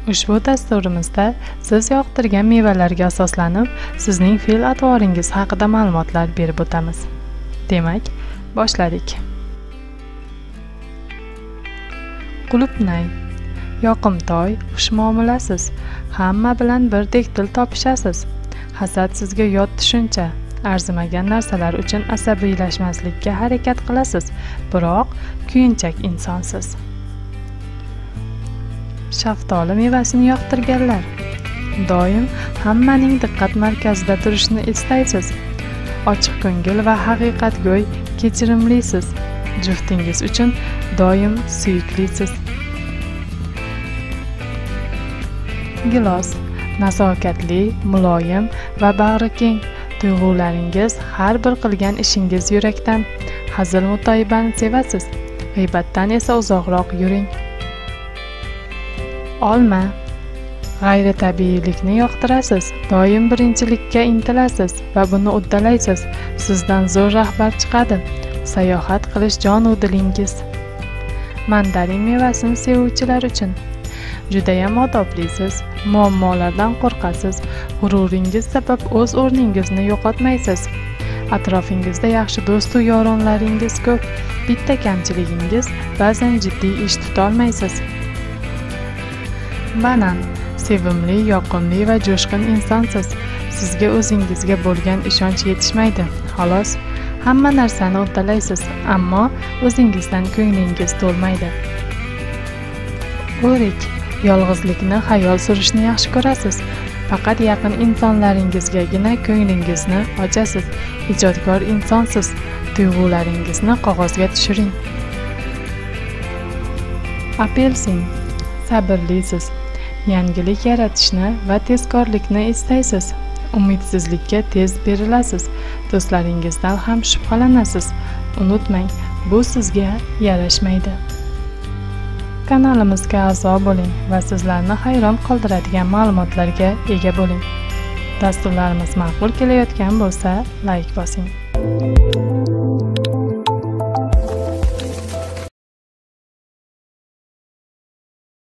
Ushbu dasturimizda siz yoqtirgan mevalarga asoslanib, sizning fe'l-atvoringiz haqida ma'lumotlar berib o'tamiz. Demak, boshladik. Qulupnay. Yoqimtoy, xushmuomalasiz, hamma bilan birdek til topishasiz. Hasad sizga yot tushuncha. Arzimagan narsalar uchun asabiylashmaslikka harakat qilasiz, biroq kuyinchak insonsiz. Shaftoli mevasini yoqtirganlar. Doim hammaning diqqat markazida turishni istaysiz. Ochiq ko'ngil va haqiqatgo'y, kechirimlisiz. Juftingiz uchun doim suyuklisiz. Gilos. Nazokatli, muloyim va bag'rikeng. Tuyg'ularingiz, har bir qilgan ishingiz yurakdan. Hazil mutoyibani sevasiz. G'iybatdan esa uzoqroq yuring. Olma. G'ayritabiiylikni yoqtirasiz. Doim birinchilikka intilasiz va buni uddalaysiz. Sizdan zo'r rahbar chiqadi. Sayohat qilish jonu dilingiz. Mandarin mevasini sevuvchilar uchun. Judayam odoblisiz, muammolardan qo'rqasiz, g'ururingiz sabab o'z o'rningizni yo'qotmaysiz. Atrofingizda yaxshi do'st-u yoronlaringiz ko'p. Bitta kamchiligingiz, ba'zan jiddiy ish tutolmaysiz. Banan. Sevimli, yoqimli va jo'shqin insonsiz. Sizga o'zingizga bo'lgan ishonch yetishmaydi. Xolos, hamma narsani uddalaysiz, ammo o'zingizdan ko'nglingiz to'lmaydi. O'rik. Yolg'izlikni, xayol surishni yaxshi ko'rasiz. Faqat yaqin insonlaringizgagina ko'nglingizni ochasiz. Ijodkor insonsiz. Tuyg'ularingizni qog'ozga tushiring. Apelsin. Sabrlisiz. Yangilik yaratishni va tezkorlikni istaysiz. Umidsizlikka tez berilasiz. Do'stlaringizdan ham shubhalanasiz. Unutmang, bu sizga yarashmaydi. Kanalimizga a'zo bo'ling va sizlarni hayron qoldiradigan ma'lumotlarga ega bo'ling. Dasturlarimiz ma'qul kelayotgan bo'lsa, like bosing.